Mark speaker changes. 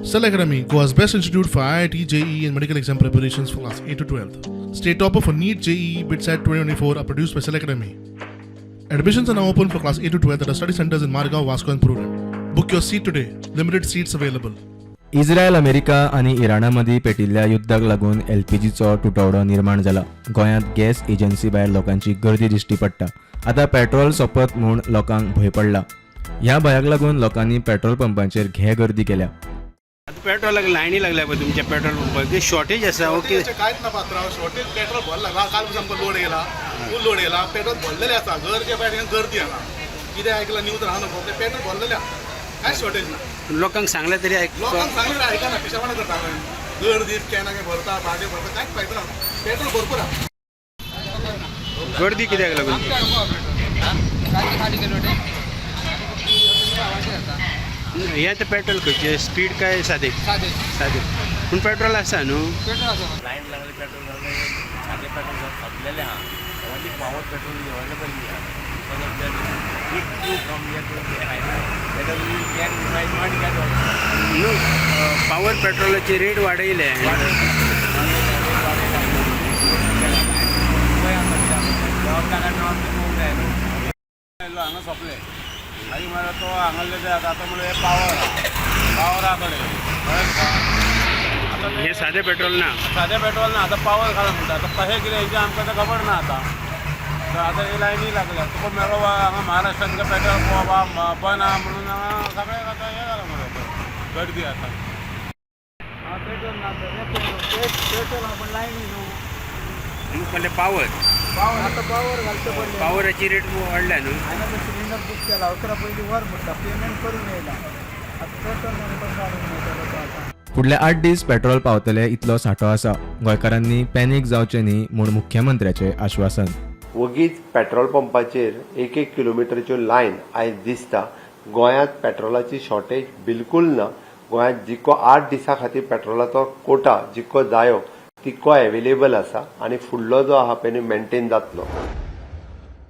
Speaker 1: Cell Academy, Goa's best institute for IIT, JEE, and medical exam preparations for class 8 to 12. State topper for NEET, JEE, BITSAT 2024 are produced by Cell Academy. Admissions are now open for class 8 to 12 at our study centers in Margao, Vasco, and Prudent. Book your seat today. Limited seats available.
Speaker 2: Israel, America आनी इराणा मदीं पेटिल्ल्या युद्धाक लागून एलपीजीचो तुटवडो निर्माण जाला. गोंयांत gas agency भायर लोकांची गर्दी दिश्टी पडटा. आतां पेट्रोल सोंपत म्हूण लोकांक भंय पडला. ह्या भंयाक लागून लोकांनी पेट्रोल पंपांचेर घे गर्दी केल्या.
Speaker 3: आता पेट्रोलाक लायनी लागल्या पळय तुमच्या पेट्रोल पंपार. ते शॉर्टेज आसा ओके?
Speaker 1: कांयच ना पात्रांव, शॉर्टेज. पेट्रोल भरला. काल आमकां लोड येयला, फूल लोड येयला. पेट्रोल भरलेलें आसा. गरजे भायर हिंगा गर्दी आसा. कितें आयकलां न्यूज राव नको. तें पेट्रोल भरलेलें आसा, कांयच शॉर्टेज ना.
Speaker 3: लोकांक सांगलें तरी आयक
Speaker 1: लोकांक सांगलें, आयकना. पिशेपणां करता. गर्दी, कॅनां भरता, भाटे भरता, कांयच फायदो ना. पेट्रोल भरपूर आसा.
Speaker 3: गर्दी कित्याक लागून? हे आतां पेट्रोल खंयचें? स्पीड काय सादें? सादें. पूण पेट्रोल आसा न्हू?
Speaker 4: लायन लागली. पेट्रोल घालून सादें पेट्रोल सोंपलेलें आहा. Only Power petrol is available here because of that big queue from here to there. Better we can might not get also.
Speaker 3: न्हू, पावर पेट्रोलाची रेट वाडयले.
Speaker 5: हांगा सोंपले. मागीर म्हळ्यार तो हांगासरले ते आतां आतां म्हणल्यार पावर आहा, पावरा कडेन कळ्ळें तुका आतां.
Speaker 3: हें सादें पेट्रोल ना.
Speaker 5: सादें पेट्रोल ना, आतां पावर घाला म्हणटा. आतां कशें कितें हेजें आमकां तें खबर ना. आतां तर आतां ही लायनी लागल्या. तुका मेळ्ळो हांगा महाराष्ट्रान पेट्रोल बंद आहा म्हणून हांगा सगळ्याक आतां हें जालां मरे, गर्दी आतां.
Speaker 6: पेट्रोल ना तर पेट्रोल आपण लायनी न्हू.
Speaker 3: म्हणलें पावर.
Speaker 6: आता पावर घालचे पडले.
Speaker 3: पावराची रेट वाडल्या न्हू?
Speaker 6: हांवें सिलिंडर बूक केला. 11 पयलीं वर म्हणटा, पेमेंट करून येयला. आतां पेट्रोल ना, कसो हाडूंक मेळटलो तो आतां?
Speaker 2: फुडले 8 दीस पेट्रोल पावतले इतलो सांठो आसा. गोंयकारांनी पॅनीक जावचें न्ही म्हूण मुख्यमंत्र्याचें आश्वासन.
Speaker 7: वगीच पेट्रोल पंपाचेर एक एक किलोमिटरच्यो लायन आयज दिसता. गोंयांत पेट्रोलाची शॉर्टेज बिलकुल ना. गोंयांत जिको 8 दिसां खातीर पेट्रोलाचो कोटा जिको जायो तितको एवेलेबल आसा आनी फुडलो जो आहा पळय न्ही, मेंटेन जातलो.